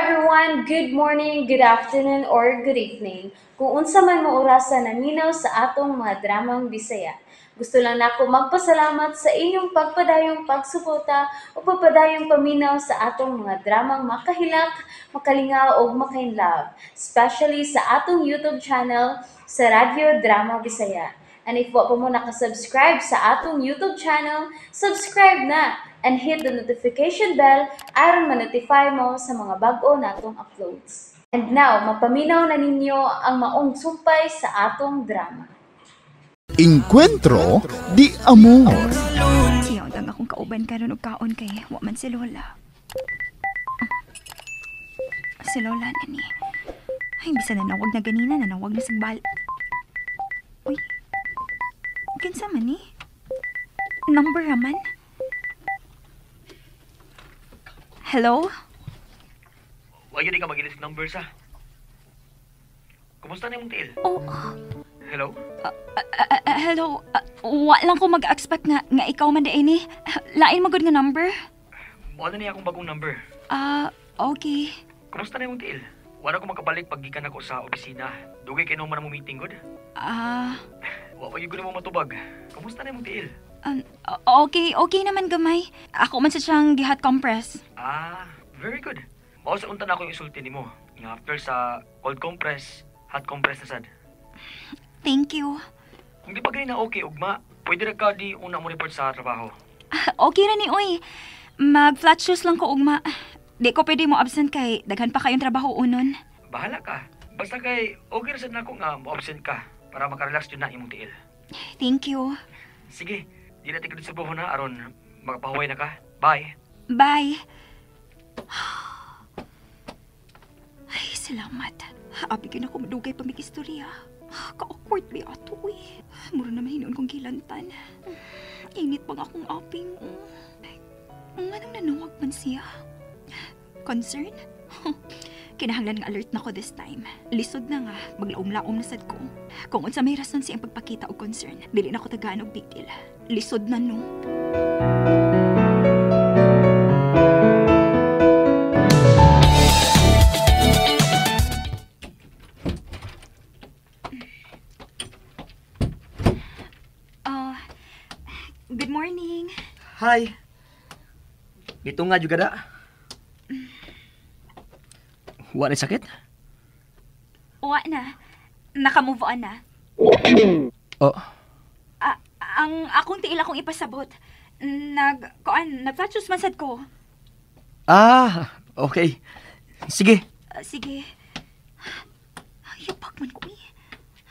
Everyone! Good morning, good afternoon, or good evening. Kung unsa man mo orasa naminaw sa atong mga dramang Bisaya. Gusto lang nako magpasalamat sa inyong pagpadayong pagsuporta o pagpadayong paminaw sa atong mga dramang makahilak, makalingaw ug makainlove, especially sa atong YouTube channel sa Radyo Drama Bisaya. And if wa pa mo nakasubscribe sa atong YouTube channel, subscribe na and hit the notification bell aron ma-notify mo sa mga bag-o natong uploads. And now, mapaminaw na ninyo ang maong sumpay sa atong drama. Encuentro di Amor. Siya ang akong kauban karon og kaon kay wa man si Lola. Ah, si Lola na ni. Ay, bisa nanawag na ganina, nanawag na sagbal. Uy, kinsa man ni? Number raman? Hello? Wag yun ka magilis numbers ah. Kumusta na imong tiil? Oh, Hello? Hello. Wa lang ko mag-expect nga ikaw man di ni. Lain magud nga number. Mao na niya akong bagong number. Ah, okay. Kumusta na imong tiil? Wala ko makabalik pag gikan ako sa opisina. Dugay kay man mo meeting gud. Ah, Wa pa gyud ko nimo matubag. Kumusta na imong tiil? Okay, okay naman gamay. Ako man sa siyang gihat compress. Ah, very good. Mao sa unta na ako yung isulti nimo. Nga after sa cold compress, hot compress na sad. Thank you. Kung di pa gani na okay ugma, pwede ra ka di una mo report sa trabaho. Okay ra ni oy. Mag flat shoes lang ko ugma. Di ko pwede mo absent kay daghan pa kayong trabaho unon. Bahala ka. Basta kay okay ra sad nako nga mo absent ka para makarelax jud na imong tiil. Thank you. Sige, di na tigod sa buho na aron makapahuway na ka. Bye. Bye. Ay, salamat. Abi gyud ako madugay pa mig-istorya. Ka-awkward ba ato uy. Mura naman hinuon kong gilantan. Init pang akong aping. Oh. Nganong nanawag man siya? Concern? Kinahanglan nga alert na ko this time. Lisod na nga, maglaom-laom na sad ko. Kung unsa may rason siyang pagpakita og concern, dili na ko tagaan og big deal. Lisod na no. Oh, good morning. Hi. Dito nga juga da. Wa ni sakit? Wa na. Naka-move on na. Oh. Ah, ang akong tiil akong ipasabot. Nag-flat shoes man sad ko. Ah, okay. Sige. Ah, sige. Ay, yapak man ko eh.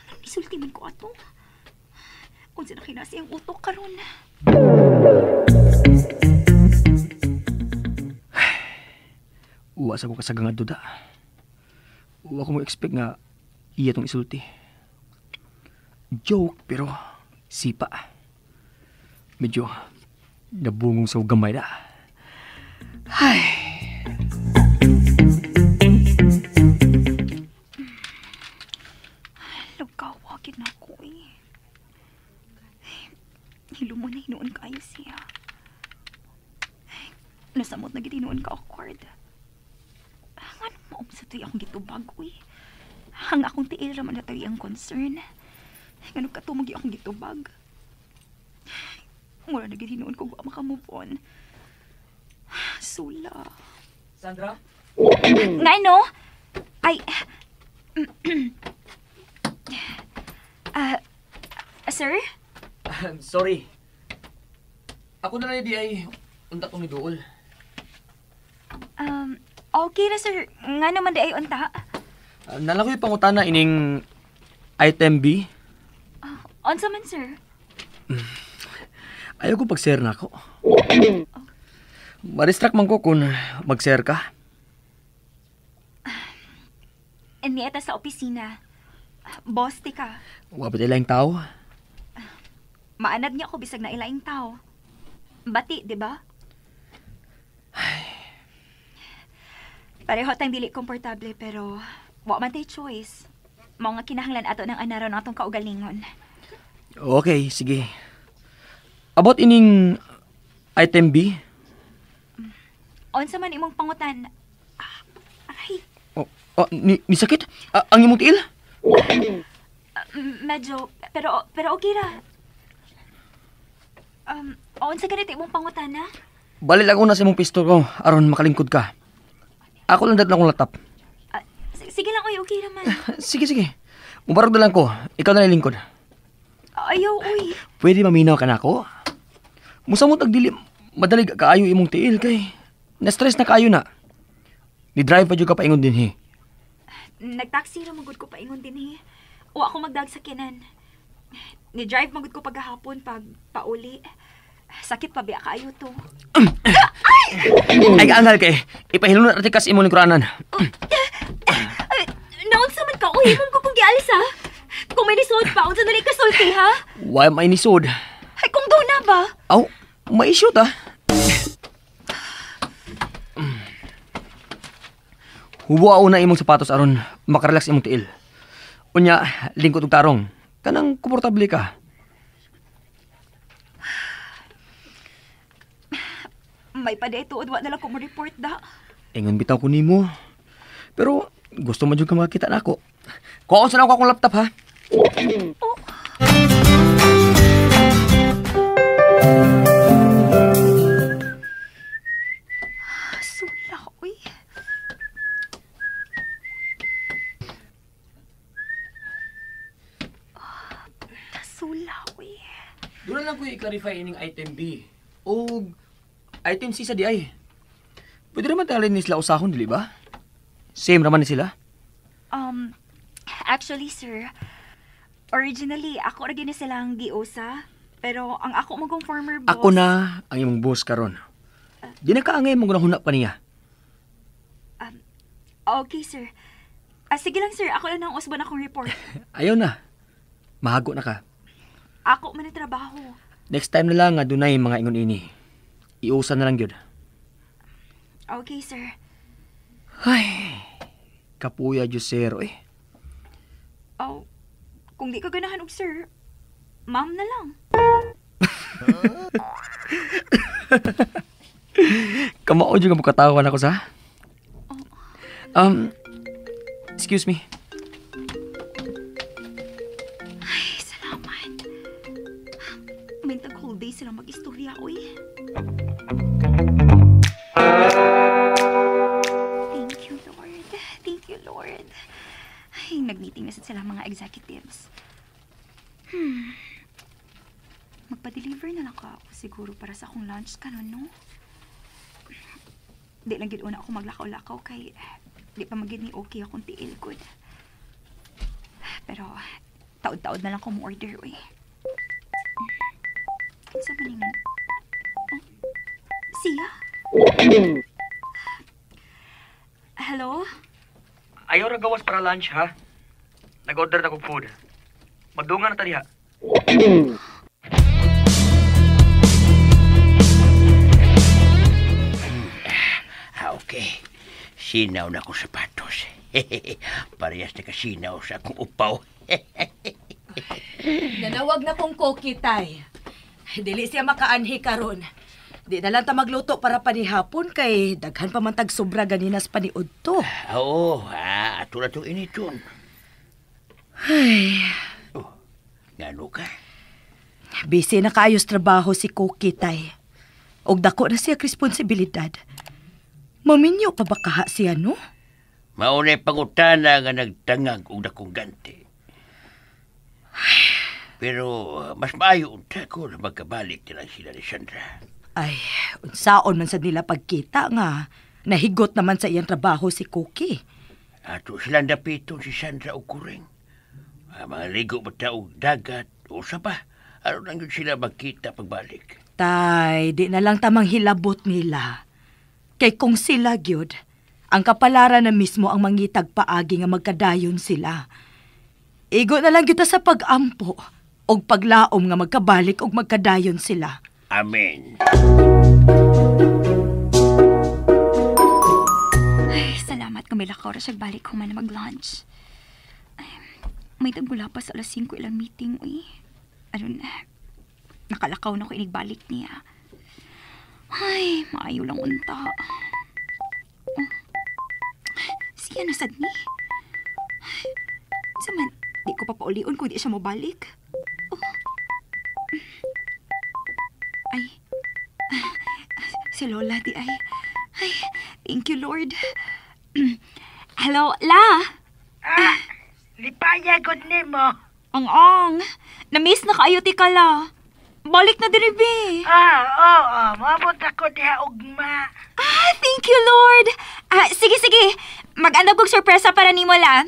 Anong isulti man ko ato? Kung saan na kinasi ang utok karon. Uwa sa ko kasagang duda. Uwa ko mo expect nga iya tong isulti. Joke pero sipa. Medyo nabungong sa gamay na. Ay. Lugawagin ako eh. Hilo mo na hinuon kayo siya. Nasamot na gitinuon ka awkward. Ano maum sa to'y akong gitubag, uy. Ang akong tiil raman na to'y ang concern. Ngano katumog akong gitubag. Mura na gitinuon ko wa makamove on. Sula. Sandra? Nga no? Ay. Sir? Sorry. Ako na lang di ay unta tong niduol. Okay ra sir. Nga naman di ay unta. Nala ko yung pangutana ining item B. Unsa man sir? Ayaw ko pag-share na ako. Ma-distract man ko kung mag-share ka. Nieta sa opisina. Boss, ti ka. Wapit ilaing tao. Maanad niya ako bisag na ilaing tao. Bati, di ba? Pareho tayong dili komportable pero wa man tay choice. Mao nga kinahanglan ato ng anaro ng atong kaugalingon. Okay, sige. About ining item B? Unsa man imong pangutan? Aray, Oh, oh, ni sakit? Ang imong tiil? Medyo, pero okay ra. Unsa ganito imong pangutana? Balik lang una sa imong pistol ko aron makalingkod ka. Ako lang dadla akong laptop. Sige lang, oy, okay naman. Sige. Mubarog na lang ko. Ikaw na lingkod. Ayaw, uy. Pwede maminaw ka na ako? Musamot ang dili, madalig kaayo imong tiil kay na-stress na kaayo na. Ni-drive pa dyan ka paingon din, he. Nagtaxi ra magud ko paingon din, he. O ako magdag sa kinan. Ni-drive magud ko paghahapon pag pauli. Sakit pa biya kaayo to. Ay, kaangal kay. Ipahilunod na tikas imong lingkuranan. Naunsa man ka, uy, imong ko kung gialis, ha? Kung may nisod pa, unsa na ka sulti, ha? Why may nisod? Ay, kung doon na ba? Aw, may issue ta. Hubo na imong sapatos aron makarelax imong tiil. Unya, lingkod og tarong. Kanang komportable ka. May pa-daytuod, wa na lang ko mo-report da. Ingon bitaw ko nimo. Pero gusto man jud ka makita nako. Kuon sa nako akong laptop, ha? Oh. Sula, uy. Sula, uy. Doon lang ko i-clarify ining item B. O item C sa DI. Pwede naman talin ni sila usahon, dili ba? Same raman ni sila? Actually, sir, originally, ako ra gini silang giusa. Pero ang ako magong former boss... Ako na ang imong boss karon. Di na kaangay mong gunahuna pa niya. Okay, sir. Sige lang, sir. Ako lang ang usban akong report. Ayaw na. Mahago na ka. Ako man ang trabaho. Next time na lang nga dunay mga ingon ini. Iusa na lang yun. Okay, sir. Ay, kapuya Diyos, sir, eh. Oh, kung di ka ganahan og sir, ma'am na lang. Kamao dyan ka makatawan ako sa? Oh. Excuse me. Ay, salamat. May tag whole day silang mag-istorya, uy. Thank you, Lord. Thank you, Lord. Ay, nag-meeting na sila mga executives. Magpa-deliver na lang ako siguro para sa akong lunch karon, no? Di lang gid una ako maglakaw-lakaw kay di pa magid ni okay akong tiil good. Pero taod-taod na lang ko mo-order, uy. Kinsa man ingon? Oh, siya? Hello? Ayaw ra gawas para lunch, ha? Nag-order na kog food. Magdungan na ta diha. Okay. Sinaw na akong sapatos. Parehas na kasinaw sa akong upaw. Nanawag na kong koki, tay. Dili siya makaanhi karon. Di na lang ta magluto para panihapon kay daghan pa man tag sobra ganinas paniud to. Oo, ato na itong initon. Ay. Oh, ngano ka? Busy na kaayos trabaho si Cookie, tay. Og dako na siya responsibilidad. Maminyo pa ba kaha siya, no? Maunay pangutana nga nagtangag og dakong ganti. Pero mas maayo unta ko na magkabalik na lang sila ni Sandra. Ay, unsaon man sa nila pagkita nga. Nahigot naman sa iyang trabaho si Cookie. Ato silang dapiton si Sandra o Kuring. Mga ligo ba ta og dagat o saba? Aron lang yun sila magkita pagbalik. Tay, di na lang tamang hilabot nila. Kay kung sila gyud, ang kapalaran na mismo ang mangitag paagi nga magkadayon sila. Igo na lang gyud ta sa pag-ampo og paglaom nga magkabalik og magkadayon sila. Amen. Ay, salamat kung may lakaw ra siya balik human na mag-lunch. Ay, may tagula pa sa alas 5 ilang meeting, uy. Ano na, nakalakaw na ko inigbalik niya. Ay, maayo lang unta. Oh. Siya. Iya na sad ni. Sa man, di ko pa paulion kung di siya mobalik. Oh. Ay, si Lola di ay. Ay, thank you, Lord. Hello, La! Ah, lipaya gud nimo. Ang ang, na-miss na kaayo ti ka, La. Balik na diri, be. Ah, oo, maabot ako diha ugma. Ah, thank you, Lord. Ah, sige, sige. Mag-andam kog sorpresa para nimo, La.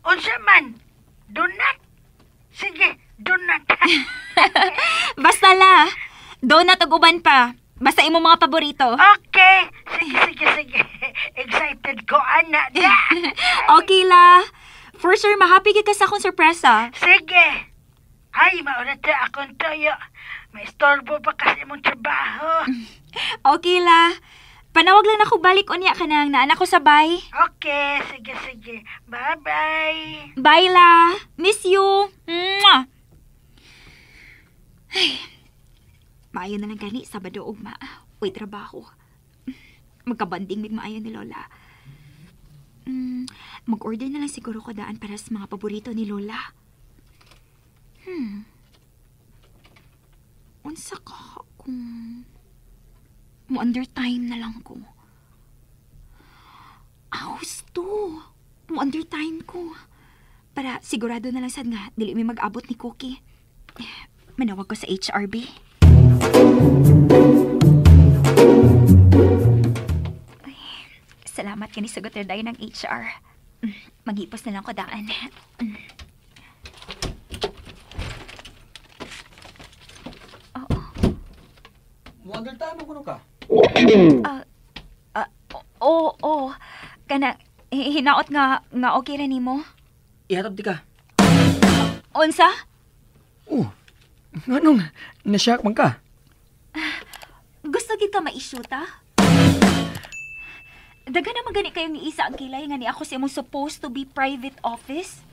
Unsa man? Donut. Sige, donut. Basta, La. Donut ug uban pa. Basta imong mga paborito. Okay. Sige, sige, sige. Excited ko, ana. Da. Okay, La. For sure, mahappy ka sa akong sorpresa. Sige. Ay, mauna ta akong toyo. May istorbo pa kasi imong trabaho. Okay, La. Panawag lang ako balik unya ka nang naanak ko sabay. Okay, sige, sige. Bye-bye. Bye, La. Miss you. Mwah! Ay, maayo na lang gani, Sabado ugma. Uy, trabaho. Magkabanding mig maayo ni Lola. Mag-order na lang siguro ko daan para sa mga paborito ni Lola. Unsa ka kung mo under time na lang ko? Aws to. Mo under time ko. Para sigurado na lang sad nga dili mi mag-abot ni Cookie. Manawag ko sa HRB. Ay, salamat kani sagot dayon ng HR. Maghipos na lang ko daan. Oo. Mo under time mo kuno ka. Oo, oo. Kana hinaot nga nga okay ra nimo. Ihatod di ka. Unsa? Oh, nganong nashock man ka? Gusto gid ka ma-issuta? Daghan naman gani kayong niisa ang kilay nga ni ako sa imong supposed to be private office.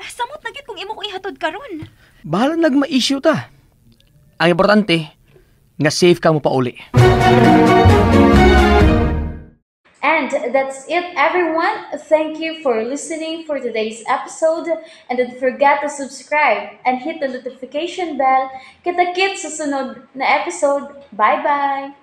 Samot na gid kung imo ko ihatod karon. Bahala nagma-issue ta. Ang importante, nga safe ka mo pauli. And that's it, everyone. Thank you for listening for today's episode. And don't forget to subscribe and hit the notification bell. Kita-kits sa sunod na episode. Bye-bye!